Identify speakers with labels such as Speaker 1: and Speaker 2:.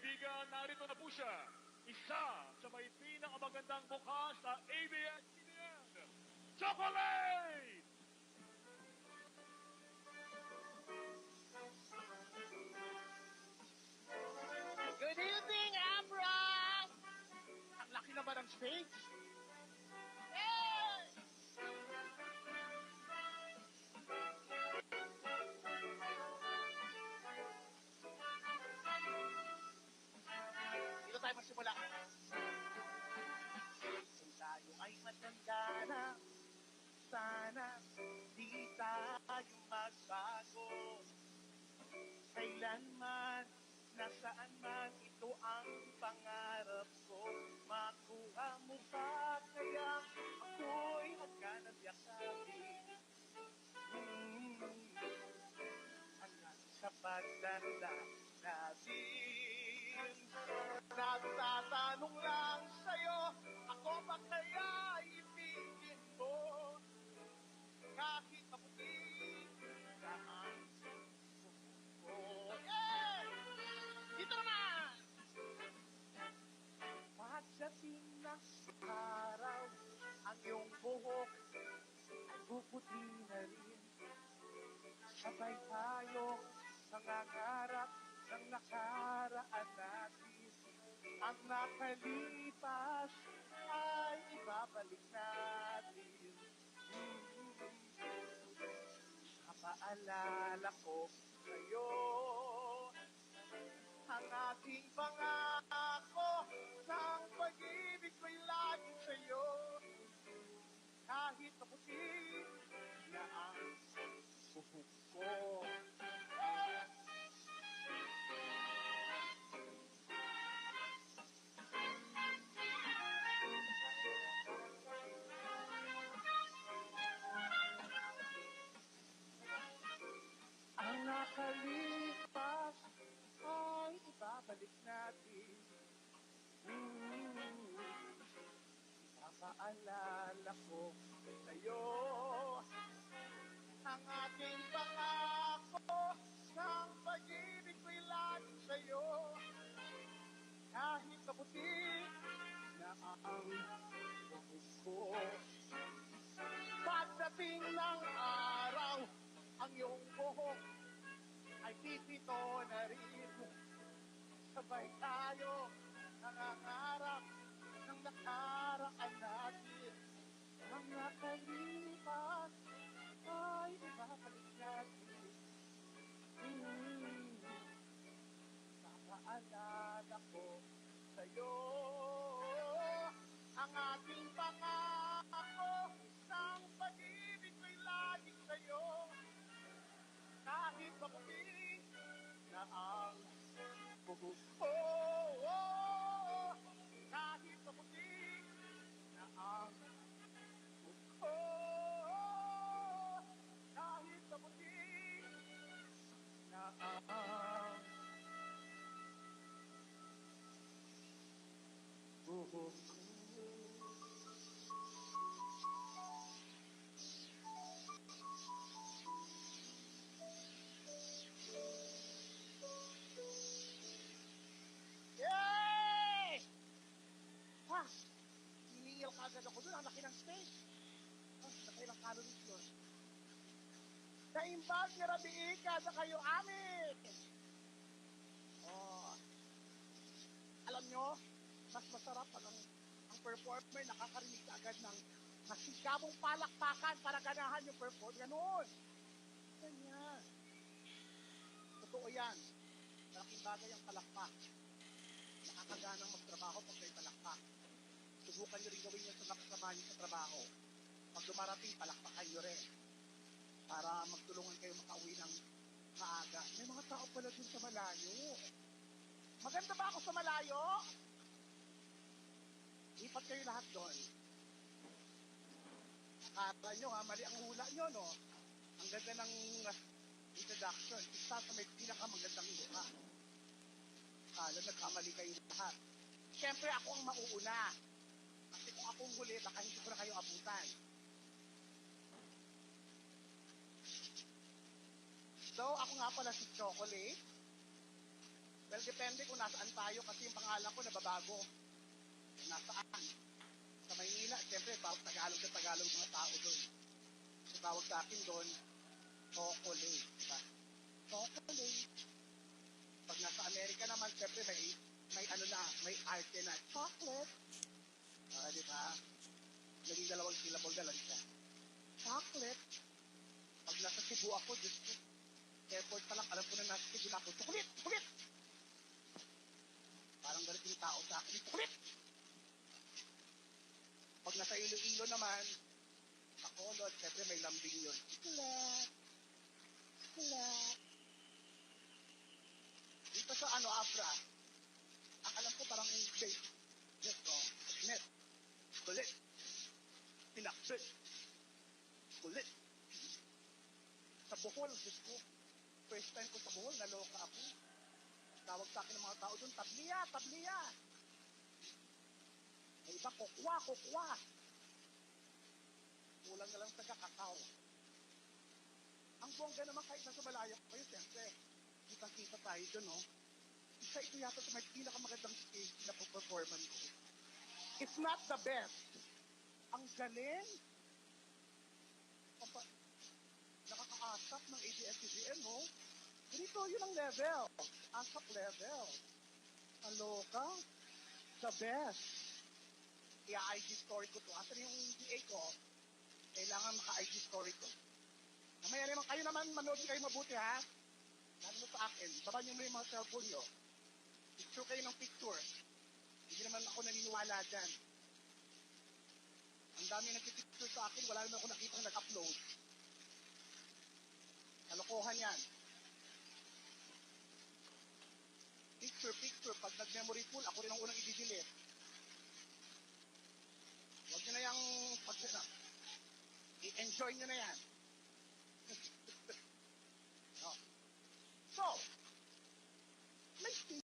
Speaker 1: kaibigan, narito na po siya. Isa sa may pinakamagandang mukha sa ABS-CBN, Chocolate!
Speaker 2: Good evening, Abra! Ang laki naman ng stage. Yes! Dito tayo magsimula. Kung tayo ay matanda na, sana di tayo magbago. Kailanman, nasaan man, ito ang pangarap ko. Makuha mo pa kaya ako'y magkanat yakapin. Hanggang sa pagtanda natin. Nagtatanong lang sa'yo, ako ba kaya ibigin mo? Kahit maputi na ang suko. Yeah! Dito naman! Pagdating ng araw, ang iyong buhok ay puputi na rin. Sabay tayo nangangarap ng nakaraan natin. Ang nakalipas ay ibabalik natin. Napaalala ko sa'yo ang ating pangako ng pag-ibig ko'y laging sa'yo. Kahit maputi na ang buhok ko. Ang nakalipas ay ibabalik natin. Ipapaalala ko sa'yo ang ating pangako ng pag-ibig ko'y laging sa'yo. Kahit maputi na ang buhok ko. Pagdating ng araw, ang iyong buhok ay pipito na rin. Sabay tayo nangangarap ng nakaraan natin. Ang nakalipas ay ibabalik natin. Papaalala ko sa'yo ang ating pangako ng pag-ibig ko'y laging sa'yo. Kahit maputi na ang buhok ko. Kahit maputi na ang buhok ko. Kahit maputi na ang buhok ko. Yay! Ha! Hinihil ka agad ako doon. Ang laki ng stage. Nakailang calories yun. Naimbag ni Rabiika sa kayo amin. Oh. Alam nyo, mas masarap pag ang performer nakakarinig agad ng masigabong palakpakan para ganahan yung perform. Ganun. Ganyan. Totoo yan. Malaking bagay ang palakpak. Nakakaganang magtrabaho pag may palakpak. Subukan nyo rin gawin yan sa makasama nyo sa trabaho. Pag dumarating, palakpakan nyo rin. Para magtulungan kayo makauwi ng maaga. May mga tao pala dun sa malayo. Maganda ba ako sa malayo? Lipat kayo lahat doon. Akala nyo ha, mali ang hula nyo, no? Ang ganda ng introduction. Isa sa may pinakamagandang hula. Akala nagkamali kayo lahat. Siyempre ako ang mauuna. Kasi kung akong huli, baka hindi ko na kayo abutan. So, ako nga pala si Chocolate. Well, depende kung nasaan tayo kasi yung pangalan ko nababago. Nasaan? Sa Maynila, siyempre, Tagalog na Tagalog mga tao doon. So, tawag sa akin doon, Chocolate. Diba? Chocolate. Pag nasa Amerika naman, siyempre, may ano na, may arte na. Chocolate. Diba? Naging dalawang syllable na lang siya. Chocolate. Pag nasa Cebu ako, Diyos ko, airport pa lang, alam ko na nasa Cebu na ako, chocolate! Chocolate! Parang ganit yung tao sa akin, chocolate! Pag nasa Iloilo naman, Bacolod, siyempre may lambing yun. Chocolate! Chocolate! Dito sa Afra, ang alam ko parang English. Yes, net. Kulit. Pinakbit. Kulit. Sa Bohol, Diyos ko. First time ko sa Bohol, naloka ako. Tawag sa akin ng mga tao doon, tabliya, tabliya. May iba, kukwa, kukwa. Kulang na lang sa kakakaw. Ang bongga naman kahit nasa malayo ko kayo, siyempre, kita-kita tayo doon, no? Isa ito yata sa may pinakamagandang stage na performance ko. It's not the best. Ang galing. Nakakaasap ng ABS-CBN, no? Ganito, yun ang level. Asap level. Aloka. The best. Kaya IG story ko to. Asan yung DA ko? Kailangan maka-IG story ko. Mamaya naman, kayo naman, manood kayo mabuti, ha? Lalo mo sa akin, baba niyo mo yung mga cellphone nyo. Picture kayo ng picture. Hindi naman ako naniniwala dyan. Ang dami nagpipicture sa akin, wala naman ako nakita nag-upload. Kalokohan yan. Picture. Pag nag-memory full, ako rin ang unang i-delete. Huwag nyo na yung i-enjoy nyo na yan.